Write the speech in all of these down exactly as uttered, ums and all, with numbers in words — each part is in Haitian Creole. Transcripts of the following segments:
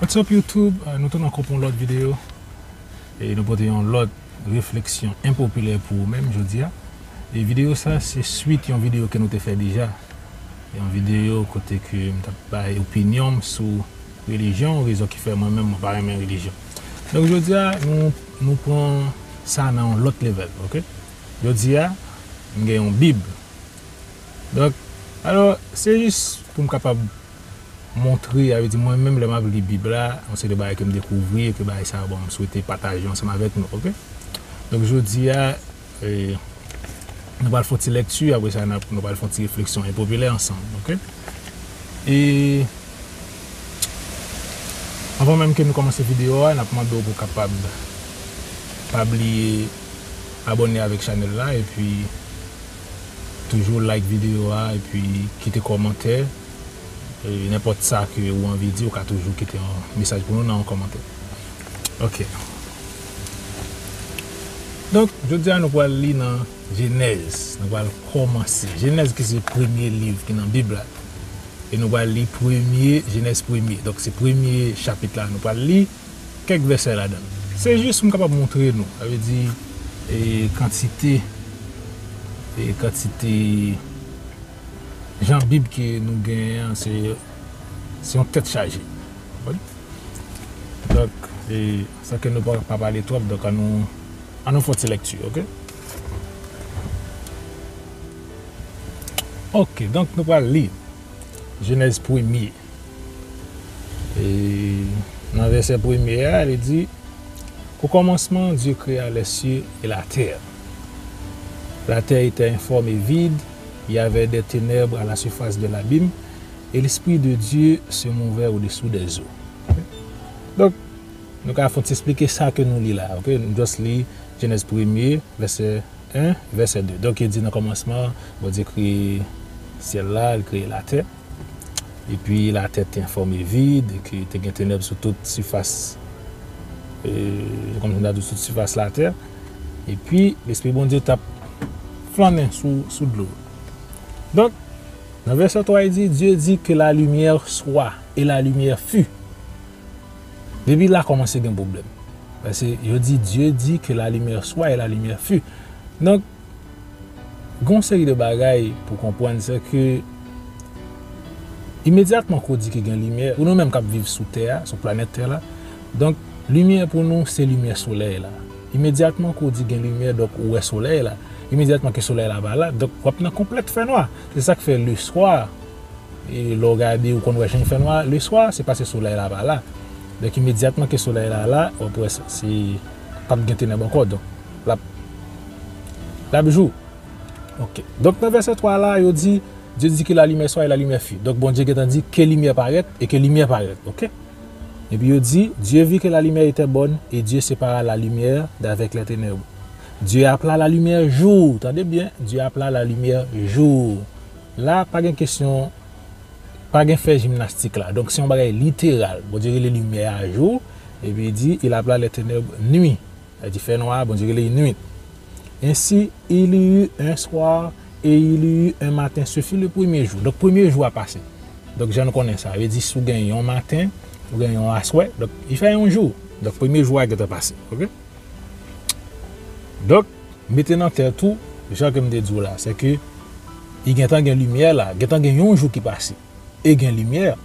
What's up YouTube? Euh, nou tounen ankò pou yon lòt videyo. E nou pote yon lòt refleksyon enpopilè pou ou menm jodi a. E videyo sa se swit yon videyo ke nou te fè deja. Yon videyo kote ke m t ap bay opinyon m sou relijyon, rezon ki fè mwen menm mwen pa renmen relijyon. Donk jodi a nou, nou pran sa nan yon lòt level, oke? Jodi a, m gen yon Bib. Donk, alò, se jis pou m kapab montre, sa vle di mwen menm lè m ap li Bib la, yon seri de bagay ke m dekouvri e ke bagay sa, bon, m swete pataje ansanm avèk nou, oke? Donk jodi a, e, nou pral fè yon ti lèkti, apre sa n ap, nou pral fè yon ti refleksyon enpopilè ansanm, oke? E anvan menm ke nou kòmanse videyo a, n ap mande w pou w kapab pa bliye abòne avèk chanèl la, epi toujou like videyo a, epi kite kòmantè. E, nenpòt sa ke ou anvi di, ou ka toujou kite yon mesaj pou nou nan yon kòmantè. Oke. Donk, jodi a nou pral li nan Jenèz. Nou pral kòmanse. Jenèz ki se premye liv ki nan Bib la. E nou pral li premye, Jenèz premye. Donk, se premye chapit la nou pral li. Kèk vèsè ladan l. Se jis pou m kapab montre nou, sa vle di, e, kantite, e, kantite jan Bib ke nou genyen an, se, se yon tèt chaje. Konprann? Donk, e, san ke nou pa, pa pale twòp, donk, ann nou, ann nou fè yon ti lèkti, oke? Oke, donk, nou pral li Jenèz premye. E nan vèsè premye a, li di, Au commencement, Dieu créa les cieux et la terre. La terre était informe et vide, il y avait des ténèbres à la surface de l'abîme, et l'Esprit de Dieu se mouvait au-dessous des eaux. Donk, nou ka fè yon ti eksplike sa ke nou li la, oke? Nou just li Jenèz premye, vèsè en, vèsè de. Donk, li di nan kòmansman, Bondye kreye syèl la, li kreye latè. Epi latè te enfòme vid, e ke te gen tenèb sou tout sifas, e, kòm si m ta di, sou tout sifas latè. Epi Lespri Bondye t ap flannen sou, sou dlo. Donk, nan vèsè twa, li di, Dieu dit que la lumière soit, et la lumière fut. Depi la kòmanse gen pwoblèm. Paske yo di, Dieu dit que la lumière soit et la lumière fut. Donk, gen yon seri de bagay pou konprann, se ke imedyatman ke w di ke gen limyè, pou nou menm k ap viv sou tè a, sou planèt tè la, donk, limyè pou nou, se limyè solèy la. Imedyatman ke w di gen limyè, donk, ou wè solèy la. Imedyatman ke solèy la pa la, donk, w ap nan konplèt fènwa. Se sa k fè leswa, e lè w gade, ou konn wè jan l fè nwa, leswa, se paske solèy la pa la. Donk, imedyatman ke solèy la la, w ap wè se, se p ap gen tenèb ankò. Donk, l ap, l ap jou. Oke. Donk, nan vèsè twa la, yo di, Dieu dit que la lumière soit et la lumière fut. Donk, Bondye gentan di, que lumière paraît et que lumière paraît. Oke? Epi yo di, Dieu vit que la lumière était bonne et Dieu sépara la lumière d'avec les ténèbres. Dieu appela la lumière jour. Tande byen, Dieu appela la lumière jour. La, pa gen kesyon, pa gen fè jimnastik la. Donk, se yon bagay literal. Bondye rele limyè a jou, epi li di, il appela les ténèbres nuit. Sa di fè nwa a, Bondye rele l nuit. Ainsi, il y eut un soir et il y eut un matin. Ce fut le premier jour. Donk, premye jou a pase. Donk, jan nou konnen sa, vle di si w gen yon maten, ou gen yon aswè, donk, li fè yon jou. Donk, premye jou a gentan pase, oke? Donk, mete nan tèt ou, jan ke m te di w la, se ke li gentan gen limyè la, gentan gen yon jou ki pase. E gen limyè.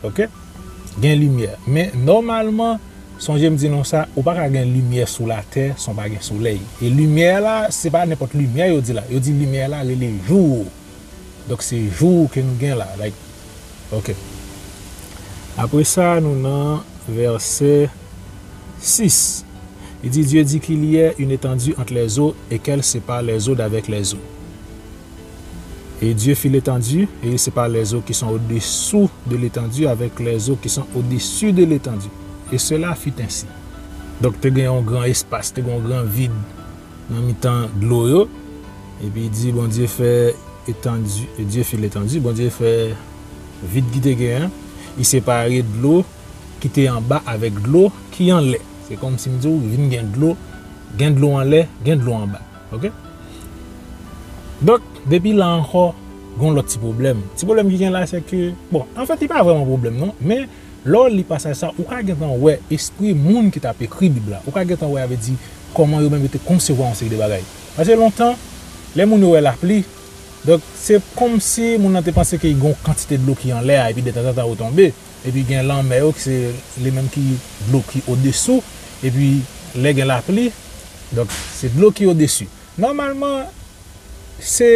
Oke? Gen limyè. Men nòmalman, sonje m di nou sa, ou pa ka gen limyè sou latè san w pa gen solèy. E limyè la, se pa nenpòt limyè yo di la. Yo di limyè la rele jou. Donk se jou ke nou gen la. Like, oke. Apre sa, nou nan vèsè sis. Li di, Dieu dit qu'il y ait une étendue entre les eaux et qu'elle sépare les eaux d'avec les eaux. Et Dieu fit l'étendue, et il sépare les eaux qui sont au-dessous de l'étendue avec les eaux qui sont au-dessus de l'étendue. Et cela fut ainsi. Donk, te gen yon gran espas, te gen yon gran vid nan mitan dlo yo. Epi, li di, Bondye fè etandi, Dieu fit l'étendue, Bondye fè vid ki te gen an, li separe dlo ki te anba avèk dlo ki anlè. Se kòmsi m di w, vin gen dlo, gen dlo anlè, gen dlo anba. Oke? Donk, depi la ankò, gen yon lòt ti pwoblèm. Ti pwoblèm ki gen la, se ke, bon, anfèt, li pa vrèman pwoblèm, non, men Lè w li pasaj sa, ou ka gentan wè espri moun ki t ap ekri Bib la. Ou ka gentan wè, sa vle di, kòman yo menm yo te konsevwa yon seri de bagay. Paske lontan, lè moun yo wè lapli, donk se kòmsi moun nan te panse ke gen yon kantite dlo ki anlè a, epi detanzantan yo tonbe, epi gen lanmè yo, ki se li menm ki dlo ki odesou, epi lè gen lapli, donk se dlo ki odesou. Nòmalman, se,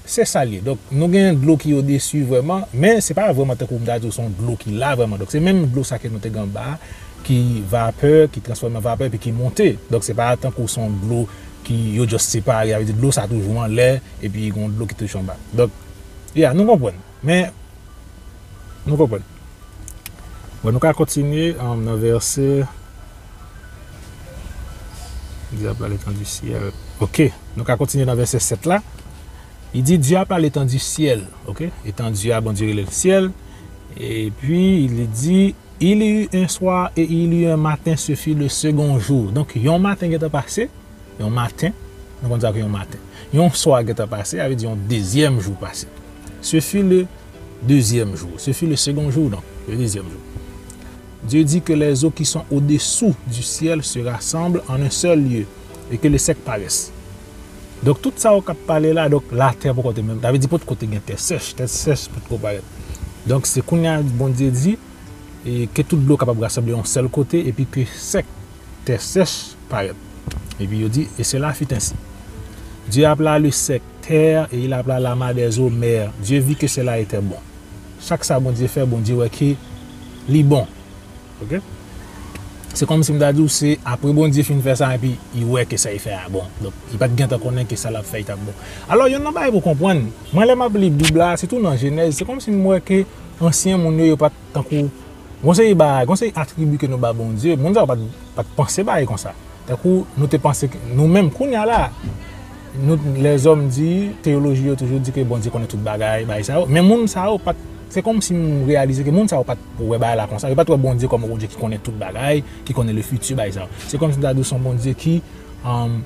se sa l ye. Donk, nou gen dlo ki odesou vrèman, men se pa vrèman tankou m ta di w se yon dlo ki la vrèman. Donk, se menm dlo sa ke nou te gen anba a, ki vapè, ki transfòme an vapè, epi ki monte. Donk, se pa tankou se yon dlo ki yo just separe, sa vle di dlo sa toujou anlè, epi gen yon dlo ki toujou anba. Donk, yeah, nou konprann. Men, nou konprann. Bon, nou ka kontinye, um, nan vèsè, Dieu appela l'étang du ciel. Ok, nou ka kontinye nan vèsè sèt la. Li di, Dieu appela l'étang du ciel. Ok, etandi a, Bondye rele l syèl. Epi, li di, il y eut un soir et il y eut un matin, ce fut le second jour. Donk, yon maten gentan pase, yon maten, nou konn sa ke yon maten. Yon swa gentan pase, sa vle di yon dezyèm jou pase. Ce fut le deuxième jour. Ce fut le second jour, donc, le deuxième jour. Dieu dit que les eaux qui sont au-dessous du ciel se rassemblent en un seul lieu et que le sec paraisse. Donk, tout sa yo k ap pale la, donk, latè poko te menm. Sa vle di potko te gen tè sèch, tè sèch potko parèt. Donk, se kounye a Bondye di, e ke tout dlo kapab rasanble yon sèl kote, epi ke sèk, tè sèch, parèt. Epi yo di, et cela fut ainsi. Dieu appela le sec terre, et il appela l'amas des eaux mer. Dieu vit que cela était bon. Chak sa Bondye fè, Bondye wè ke li bon. Ok? Se kòmsi m ta di w, se apre Bondye fin fè sa, epi li wè ke sa li fè a bon. Donk, li pa t gentan konnen ke sa l ap fè, li t ap bon. Alò, youn nan bagay pou konprann, mwen, lè m ap li Bib la, sitou nan Jenèz, se kòmsi m wè ke ansyen moun yo, yo pa t tankou, gon seri bagay, gon seri atribi ke nou ba Bondye, moun sa yo pa t, pa t panse bagay konsa. Tankou nou te panse ke, nou menm, kounye a la, nou, lèzòm di, teyoloji yo toujou di ke Bondye konnen tout bagay, bagay sa yo. Men moun sa yo pa t, se kòmsi m reyalize ke moun sa yo pa t wè bagay la konsa. Yo pa t wè Bondye kòm yon Bondye ki konnen tout bagay, ki konnen le futur, bagay sa yo. Se kòmsi m ta di w se yon Bondye ki, um,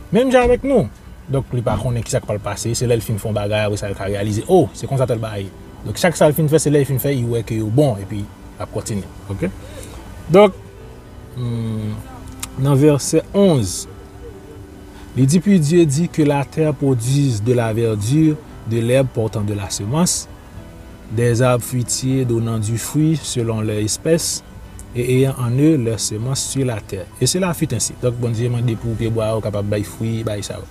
menm jan avèk nou. Donk, li pa konnen kisa k pral pase. Se lè l fin fè yon bagay, apre sa, l ka reyalize, oh, se konsa tèl bagay ye. Donk, chak sa l fin fè, se lè l fin fè, li wè ke yo bon, epi l ap kontinye. Ok? Donk, hmm, nan vèsè onz, li di, puis Dieu dit que la terre produise de la verdure, de l'herbe portant de la semence, des arbres fruitiers donnant du fruit selon leur espèce, et ayant en eux leur semence sur la terre. Et cela fut ainsi. Donk, Bondye mande pou pyebwa yo kapab bay fwi, bay sa yo.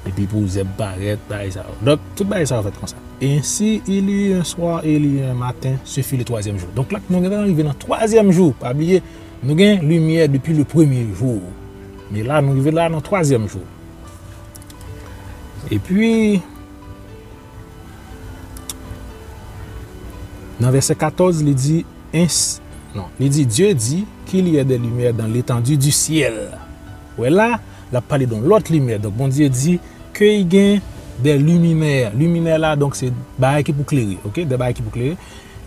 Epi pou zèb parèt, bagay sa yo. Donk, tout bagay sa yo fèt konsa. Et ainsi, il y eut un soir et il y eut un matin, ce fut le troisième jour. Donk, la, nou gentan rive nan twazyèm jou. Pa bliye, nou gen limyè depi le premye jou. Men la, nou rive la nan twazyèm jou. Epi, nan vèsè katòz, li di, ins-, non, li di, Dieu dit qu'il y ait des lumières dans l'étendue du ciel. Wè la, l ap pale de yon lòt limyè. Donk, Bondye di ke y gen de liminè. Liminè la, donk, se bagay ki pou klere, ok? De bagay ki pou klere.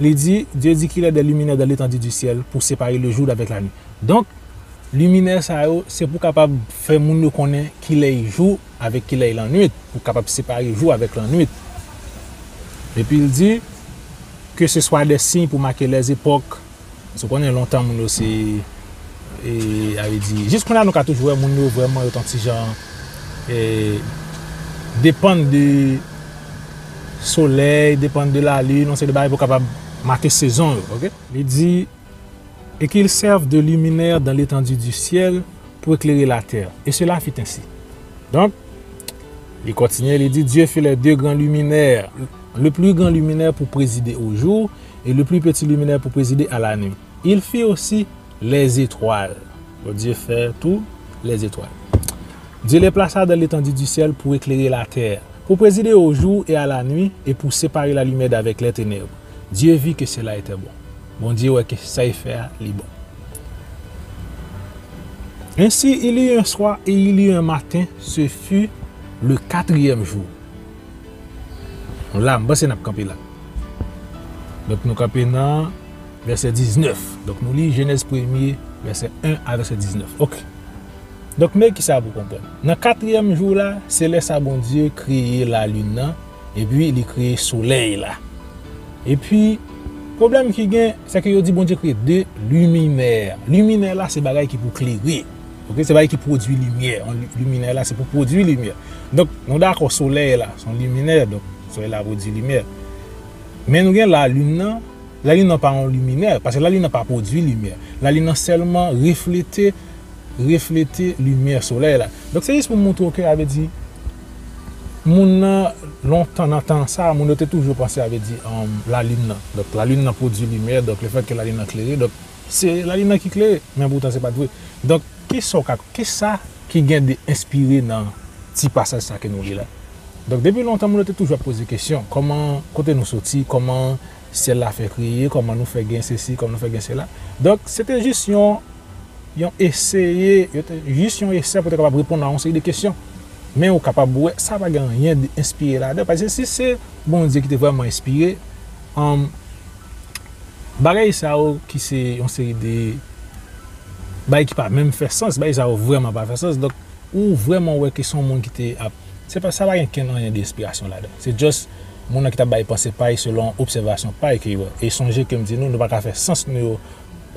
Li di, Dieu dit qu'il y a des luminaires dans l'étendue du ciel pour séparer le jour d'avec la nuit. Donk, liminè sa yo, se pou kapab fè moun yo konnen kilè y jou avèk kilè y lannwit, pou kapab separe jou avèk lannwit. Epi l di, que ce soit des signes pour marquer les époques. Paske w konnen lontan moun yo se, e, sa vle di, jis kounye a nou ka toujou wè moun yo vrèman yo t yon ti jan, e, depann de solèy, depann de lalin, yon seri de bagay pou kapab make sezon yo, ok? Li di, et qu'ils servent de luminaire dans l'étendue du ciel pour éclairer la terre. Et cela fut ainsi. Donk, li kontinye, li di, Dieu fit les deux grands luminaires, le plus grand luminaire pour présider au jour et le plus petit luminaire pour présider à la nuit. Il fit aussi les étoiles. Bondye fè tou les étoiles. Dieu les plaça dans l'étendue du ciel pour éclairer la terre, pour présider au jour et à la nuit, et pour séparer la lumière d'avec les ténèbres. Dieu vit que cela était bon. Bondye wè ke sa l fè a, li bon. Ainsi, il y eut un soir et il y eut un matin, ce fut le quatrième jour. La, m panse n ap kanpe la. Donk, nou kanpe nan vèsè diznèf. Donk, nou li Jenèz premye, vèsè en a vèsè diznèf. Ok. Donk, men kisa pou konprann. Nan katriyèm jou la, se lè sa Bondye kreye lalin nan, epi li kreye solèy la. Epi, Pwoblèm ki gen, se ke yo di Bondye kreye de liminè. Liminè la, se bagay ki pou klere. Ok, se bagay ki pwodui limyè. Yon li- liminè la, se pou pwodui limyè. Donk, nou dakò, solèy la, se yon liminè, donk, solèy la pwodui limyè. Men nou gen lalin nan, lalin nan pa yon liminè, paske lalin nan pa pwodui limyè. Lalin nan sèlman reflete, reflete limyè solèy la. Donk, se jis pou montre w ke, sa vle di, moun nan, lontan nan tan sa, moun yo te toujou panse, sa vle di, um, lalin nan. Donk, lalin nan pwodui limyè, donk, lefètke lalin nan klere, donk, se lalin nan ki klere, men poutan se pa t vre. Donk, kisa w ka, kisa ki gen de enspire nan ti pasaj sa ke nou li la? Donk, depi lontan, moun yo te toujou ap poze kesyon, kòman, kote nou soti, kòman syèl la fè kreye, kòman nou fè gen sesi, kòman nou fè gen sela. Donk, se te jis yon, yon eseye, yo te, jis yon esè pou te kapab reponn a yon seri de kesyon. Men ou kapab wè, sa pa gen anyen de enspire ladan. Paske si se Bondye ki te vrèman enspire, um, bagay sa yo ki se yon seri de bagay ki pa menm fè sans, bagay sa yo vrèman pa fè sans. Donk, ou vrèman wè ke se yon moun ki te ap, se pa, sa pa gen kenn anyen de enspirasyon ladan. Se just moun nan ki t ap bay panse pa y selon obsèvasyon pa y ke y wè. E sonje ke m di nou, nou pa ka fè sans nou yo,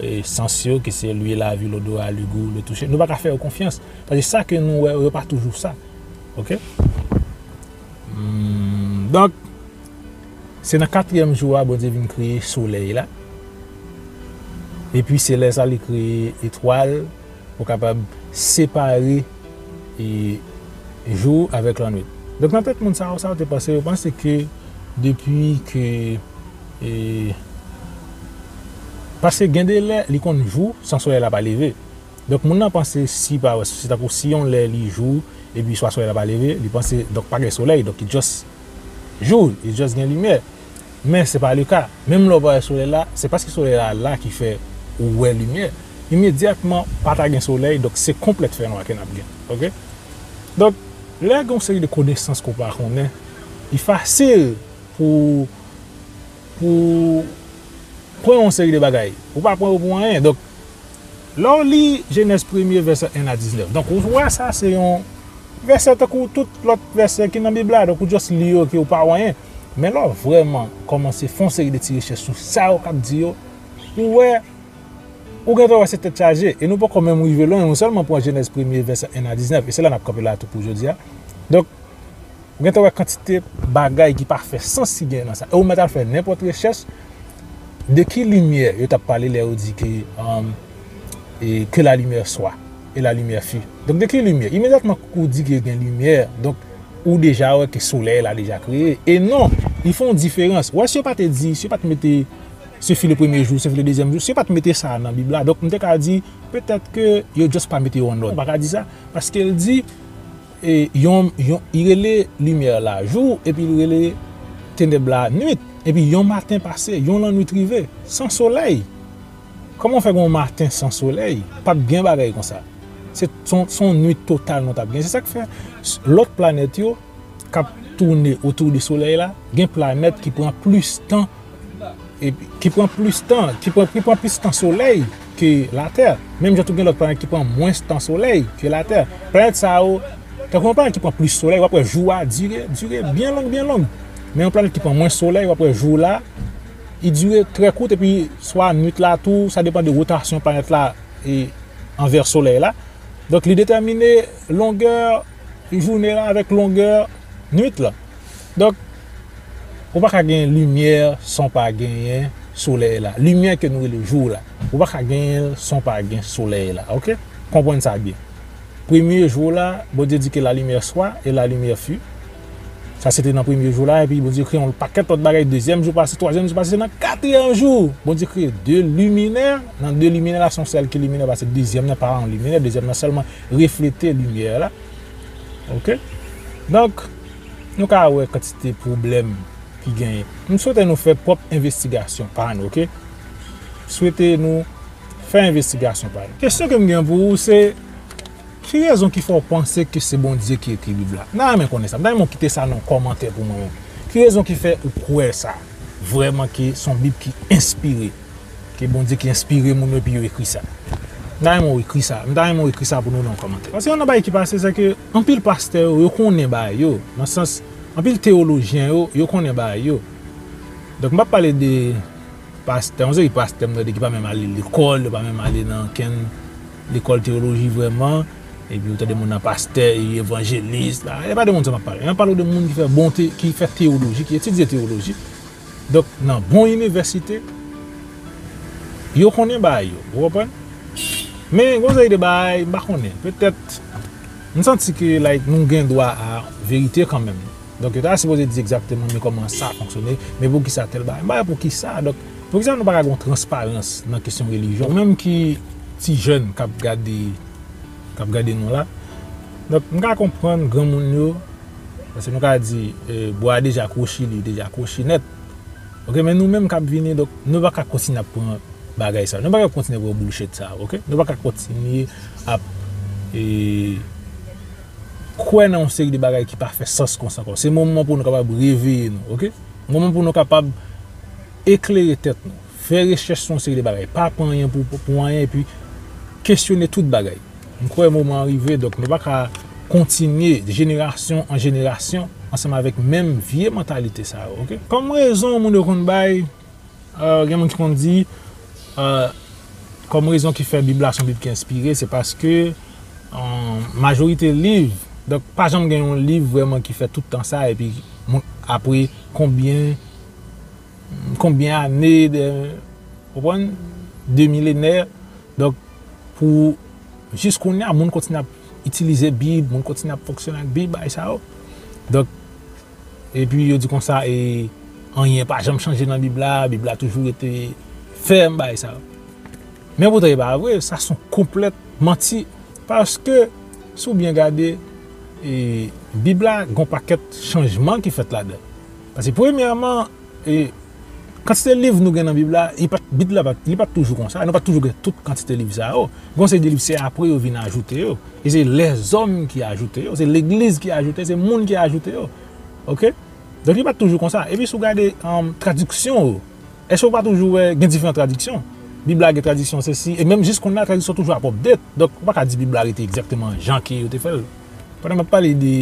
e, sans yo, ki se l'ouïe, la vue, l'odorat, le goût, le toucher, nou pa ka fè yo konfyans. Paske sa ke nou wè, yo pa toujou sa. Ok? Hmm, donk, se nan katriyèm jou a, Bondye vin kreye solèy la. Epi se lè sa li kreye etwal pou kapab separe, e, jou avèk lannwit. Donk, nan tèt moun sa yo, sa yo te panse, yo panse ke depi ke, e, paske gen de lè, li konn jou san solèy la pa leve. Donk, moun nan panse si pa, se tankou si yon lè li jou, epi swa solèy la pa leve, li panse, donk, pa gen solèy, donk, li just jou, li just gen limyè. Men se pa le ka. Menm lè w pa wè solèy la, se paske solèy la la ki fè ou wè limyè. Imedyatman, pa ta gen solèy, donk, se konplèt fènwa ke n ap gen. Ok? Donk, lè gen yon seri de konesans ke w pa konnen, li fasil pou, pou pran yon seri de bagay. Ou pa pran yo pou anyen. Donk, lè w li Jenèz premye vèsè en a diznèf. Donk, ou wè sa se yon vèsè tankou tout lòt vèsè ki nan Bib la. Donk, ou just li yo ke ou pa wè anyen. Men lè w vrèman kòmanse fè yon seri de ti rechèch sou sa yo k ap di yo, ou wè, ou gentan wè se tèt chaje. E nou poko menm rive lwen, nou sèlman pran Jenèz premye vèsè en a diznèf. E se la n ap kanpe la tou pou jodi a. Donk, ou gentan wè kantite bagay ki pa fè sans ki gen nan sa. E ou mèt al fè nenpòt rechèch de ki limyè yo t ap pale lè yo di ke, um, e, que la lumière soit, et la lumière fut. Donk, de ki limyè? Imedyatman ou di ke gen limyè, donk, ou deja wè ke solèy la deja kreye. E non, li fè yon diferans. Wè, si yo pa te di, si yo pa te mete, ce fut le premier jour, ce fut le deuxième jour, si yo pa te mete sa nan Bib la, donk, m te ka di, petèt ke yo just pa mete yo an òd. Ou pa ka di sa, paske l di, e yon, yon, li rele limyè la jou, epi li rele tenèb la nwit. Epi yon maten pase, yon lannwit rive, san solèy. Kòman w fè gen yon maten san solèy? Pa t gen bagay konsa. Se, se yon, se yon nwit total nou t ap gen. Se sa k fè s- lòt planèt yo k ap tounen otou de solèy la, gen planèt ki pran plis tan epi ki pran plis tan, ki pran, ki pran plis tan solèy ke Latè. Menm jan tou gen lòt planèt ki pran mwens tan solèy ke Latè. Planèt sa yo, tankou yon planèt ki pran plis solèy, w ap wè jou a dire, dire byen long, byen long. Men yon planèt ki pran mwens solèy, w ap wè jou la, li dire trè kout, epi swa nwit la tou, sa depann de wotasyon planèt la e anvè solèy la. Donk, li detèmine longè jounen an avèk longè nwit la. Donk, ou pa ka gen limyè san w pa genyen solèy la. Limyè ke nou rele jou la. Ou pa ka genyen l san w pa gen solèy la, ok? Konprann sa byen. Premye jou la, Bondye di que la lumière soit et la lumière fut. Sa se te nan premye jou la, epi Bondye kreye yon pakèt lòt bagay. Dezyèm jou pase, twazyèm jou pase, se nan katriyèm jou, Bondye kreye de liminè. Nan de liminè la, se yon sèl ki liminè, paske dezyèm nan pa yon liminè, dezyèm nan sèlman reflete limyè la. Ok? Donk, nou ka wè kantite pwoblèm ki genyen. M swete nou fè pwòp envestigasyon pa nou, ok? Swete nou fè envestigasyon pa nou. Kesyon ke m gen pou ou se, ki rezon ki fè w panse ke se Bondye ki ekri Bib la? M ta renmen konnen sa. M ta renmen w kite sa nan kòmantè pou mwen menm. Ki rezon ki fè ou kwè sa? Vrèman ke se yon Bib ki enspire. Ke Bondye ki enspire moun yo epi yo ekri sa. M ta renmen w ekri sa. M ta renmen w ekri sa pou nou nan kòmantè. Paske yon nan bagay ki pase, se ke anpil pastè yo, yo konnen bagay yo. Nan sans, anpil teyolojyen yo, yo konnen bagay yo. Donk, m p ap pale de Pastè, yon seri pastè m tande ki pa menm ale lekòl, yo pa menm ale nan kenn lekòl teyoloji vrèman. Epi ou tande moun nan pastè, evanjelis, la, e pa de moun sa m ap pale. M ap pale de moun ki fè bon te, ki fè teyoloji, ki etidye teyoloji. Donk, nan bon inivèsite, yo konnen bagay yo, ou konprann? Men, gon seri de bagay, m pa konnen. Petèt, m santi ke, like, nou gen dwa a verite kanmenm. Donk, yo ta sipoze di egzakteman men kòman sa fonksyone, men poukisa tèl bagay. M pa wè poukisa. Donk, poukisa nou pa ka gen yon transparans nan kesyon relijyon? Ou menm ki ti jèn k ap gade, k ap gade nou la. Donk, m ka konprann granmoun yo, paske nou ka di, eh, bwa deja kwochi, li deja kwochi nèt. Ok, men nou menm k ap vini, donk, nou pa ka kontinye ap pran bagay sa. Nou pa ka kontinye pran bullshit sa, ok? Nou pa ka kontinye ap, eh, kwè nan yon seri de bagay ki pa fè sans konsa ankò. Se moman pou nou kapab reveye nou, ok? Moman pou nou kapab eklere tèt nou, fè rechèch sou yon seri de bagay, pa pran anyen pou, pou anyen, epi kesyone tout bagay. M kwè moman an rive, donk nou pa ka kontinye jenerasyon an jenerasyon ansanm avèk menm vye mantalite sa yo, ok? Kòm rezon moun yo konn bay, euh, gen moun ki konn di, euh, kòm rezon ki fè Bib la se yon Bib ki enspire, se paske, euh, majorite liv, donk pa janm gen yon liv vrèman ki fè tout tan sa, epi moun, apre konbyen, konbyen ane, de, ou konprann, de milenè, donk, pou jis kounye a, moun kontinye ap itilize Bib, moun kontinye ap fonksyone ak Bib, bagay sa yo. Donk, epi yo di konsa, e, anyen pa janm chanje nan Bib la, Bib la toujou rete fèm, bagay sa yo. Men poutan, e pa vre, sa se yon konplèt manti. Paske, si w byen gade, e, Bib la, gen yon pakèt chanjman ki fèt ladan. Paske, premyèman, e, kantite liv nou gen nan Bib la, li pa t, Bib la pa t, li pa t toujou konsa. Nou pa t toujou gen tout kantite liv sa yo. Gen yon seri de liv, se apre yo vin ajoute yo. E se lèzòm ki ajoute yo, se legliz ki ajoute, se moun ki ajoute yo. Ok? Donk, li pa t toujou konsa. Epi, si w gade, um, tradiksyon yo, èske w pa toujou wè gen diferan tradiksyon? Bib la gen tradiksyon sesi, e menm jis kounye a, tradiksyon toujou ap update. Donk, ou pa ka di Bib la rete egzakteman jan ke yo te fè l. Pandan m ap pale de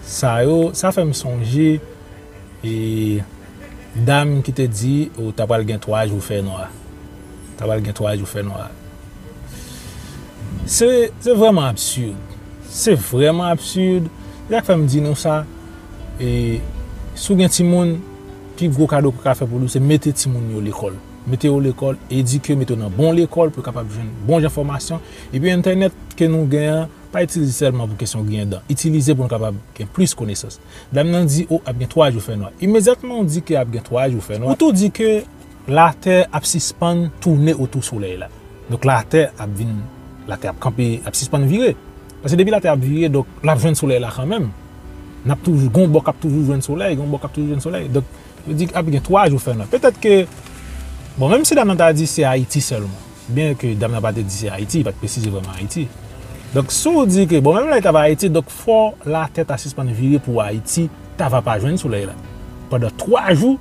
sa yo, sa fè m sonje, e, dam ki te di, ou ta pral gen twa jou fènwa. Ta pral gen twa jou fènwa. Se, se vrèman absid. Se vrèman absid. Se sa k fè m di nou sa. E, si w gen timoun, pi gwo kado ke w ka fè pou li, se mete timoun yo lekòl. Mete yo lekòl, edike yo, mete yo nan bon lekòl pou yo kapab jwenn bon jan fòmasyon. Epi entènèt ke nou gen an, pa itilize sèlman pou kesyon griyen dan. Itilize pou nou kapab gen plis konesans. Dam nan di, o, ap gen twa jou fènwa. Imedyatman ou di ke ap gen twa jou fènwa, ou tou di ke latè ap sispann tounen otou solèy la. Donk, latè ap vin, latè ap kanpe, ap sispann vire. Paske depi latè ap vire, donk, l ap jwenn solèy la kanmenm. N ap toujou, gen yon bò k ap toujou jwenn solèy, gen yon bò k ap toujou jwenn solèy. Donk, yo di ap gen twa jou fènwa. Petèt ke, bon, menm si dam nan ta di se Ayiti sèlman, byen ke dam nan pa te di se Ayiti, li pa t presize vrèman Ayiti. Donk, si w di ke, bon, menm lè l ta va Ayiti, donk, fò latè ta sispann vire pou Ayiti ta va pa jwenn solèy la pandan twa jou,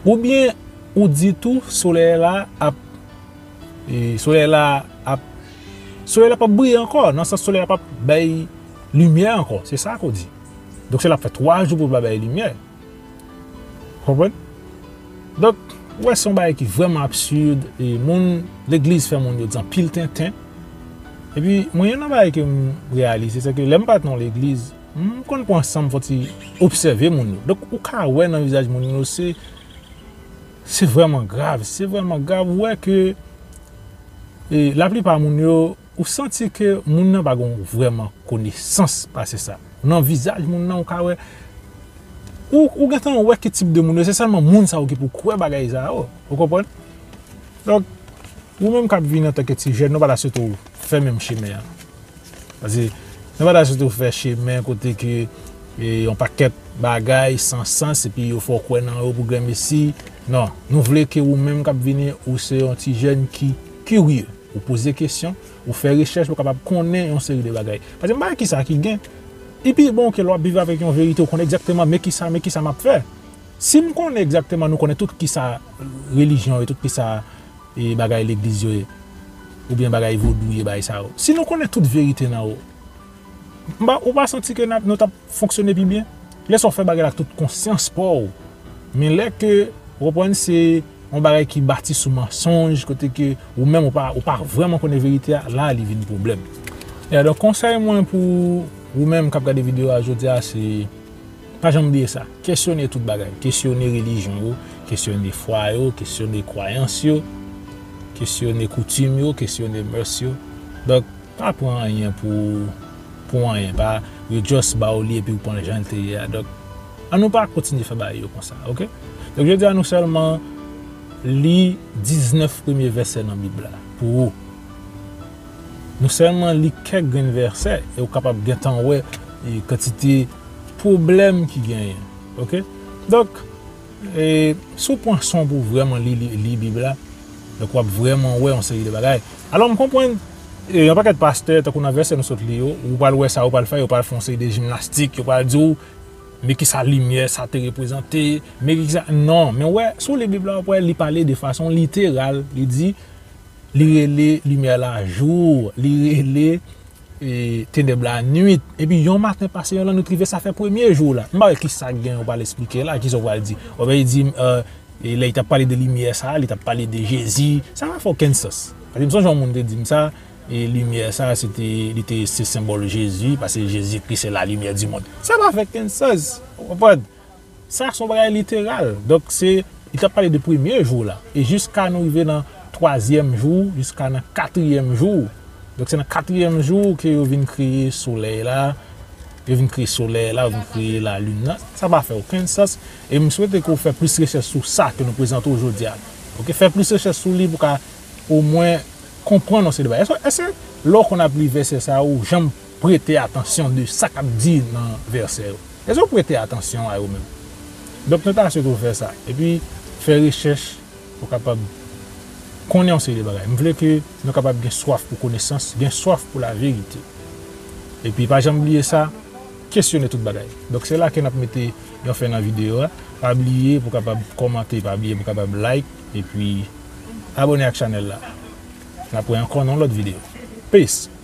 oubyen ou di tou solèy la ap, e, solèy la ap, solèy la p ap briye ankò, nan sans solèy la p ap bay limyè ankò, se sa ke w di. Donk, se l ap fè twa jou pou l pa bay limyè. Konprann? Donk, ou wè, se yon bagay ki vrèman absid, e moun, legliz fè moun yo di anpil tenten. Epi, mwen, youn nan bagay ke m reyalize, se ke lè m pa t nan yon legliz, m konn pran san m fò ti obsève moun yo. Donk, ou ka wè nan vizaj moun yo, se, se vrèman grav, se vrèman grav. Ou wè ke, e, laplipa moun yo, ou santi ke moun nan pa gen vrèman konesans pase sa. Nan vizaj moun nan, ou ka wè, ou, ou gentan wè ki tip de moun yo, se sèlman moun sa yo ki pou kwè bagay sa yo. Ou konprann? Donk, ou menm k ap vini antanke ti jèn, nou pa ta swete w fè menm chemen an. Paske nou pa ta swete w fè chemen kote ke, e, yon pakèt bagay san sans, epi yo fè w kwè nan yo pou granmesi. Non, nou vle ke ou menm k ap vini, ou se yon ti jèn ki kirye. Ou poze kesyon, ou fè rechèch, ou kapab konnen yon seri de bagay. Paske m pa wè kisa ki gen. Li pi bon ke lè w ap viv avèk yon verite, ou konnen egzakteman men kisa, men kisa m ap fè. Si m konnen egzakteman, nou konnen tout kisa relijyon ye, tout kisa, e, bagay legliz yo ye, oubyen bagay vodou ye, bagay sa yo. Si nou konnen tout verite nan yo, m pa, ou pa santi ke n ap, nou t ap fonksyone pi byen? Lè sa w fè bagay la ak tout konsyans pa w, men lè ke Ou konprann, se yon bagay ki bati sou mansonj, kote ke ou menm ou pa, ou pa vrèman konnen verite a, la li vin pwoblèm. Ya, donk konsèy mwen pou ou menm k ap gade videyo a jodi a, se pa janm bliye sa. Kesyone tout bagay. Kesyone relijyon yo, kesyone fwa yo, kesyone kwayans yo, kesyone koutim yo, kesyone mœurs yo. Donk, pa pran anyen pou, pou anyen. Pa, yo just ba w li epi ou pran l jan l te ye a. Donk, ann nou pa kontinye fè bagay yo konsa, oke? Donk, jodi a nou sèlman li diznèf premye vèsè nan Bib la pou ou. Nou sèlman li kèk grenn vèsè e ou kapab gentan wè e kantite pwoblèm ki genyen, oke? Donk, e, si w pran son pou w vrèman li, li, li Bib la, donk w ap vrèman wè yon seri de bagay. Alò, m konprann, e, yon pakèt pastè, tankou nan vèsè nou sot li yo, ou pral wè sa, ou pral fè, yo pral fè yon seri de jimnastik, yo pral di w, men ki sa limyè sa te reprezante, men ki sa, non, men wè, si w li Bib la, w ap wè, li pale de fason literal, li di, li rele limyè la jou, li rele e, tenèb la nwit. Epi yon maten pase yon lannwit rive, sa fè premye jou la. M pa wè kisa k gen ou pral esplike la, kisa ou pral di. Ou pral di, e, e lè li t ap pale de limyè sa, li t ap pale de Jezi. Sa pa fè okenn sans. Paske m sonje yon moun te di m sa, e limyè sa, se te, li te, se senbòl Jezi, paske Jezikri se la lumière du monde. Sa pa fè okenn sans. Ou konprann? Sa se yon bagay literal. Donk, se, li t ap pale de premye jou la. E jiska nou rive nan twazyèm jou, jiska nan katriyèm jou. Donk, se nan katriyèm jou ke yo vin kreye solèy la, yo vin kreye solèy la, yo vin kreye lalin nan. Sa pa fè okenn sans. E m swete ke w fè plis rechèch sou sa ke nou prezante w jodi a. Oke, fè plis rechèch sou li pou w ka omwen konprann yon seri de bagay. Èske, èske lè w konn ap li vèsè sa, ou janm prete atansyon de sa k ap di nan vèsè yo? Èske w prete atansyon a yo menm? Donk, nou ta swete w fè sa. Epi, fè rechèch pou w kapab konnen yon seri de bagay. M vle ke nou kapab gen swaf pou konesans, gen swaf pou laverite. Epi, pa janm bliye sa, kesyone tout bagay. Donk, se la ke n ap mete yon fen nan videyo a. Pa bliye pou w kapab kòmante, pa bliye pou w kapab like, epi abòne ak chanèl la. N ap wè ankò nan yon lòt videyo. Peace!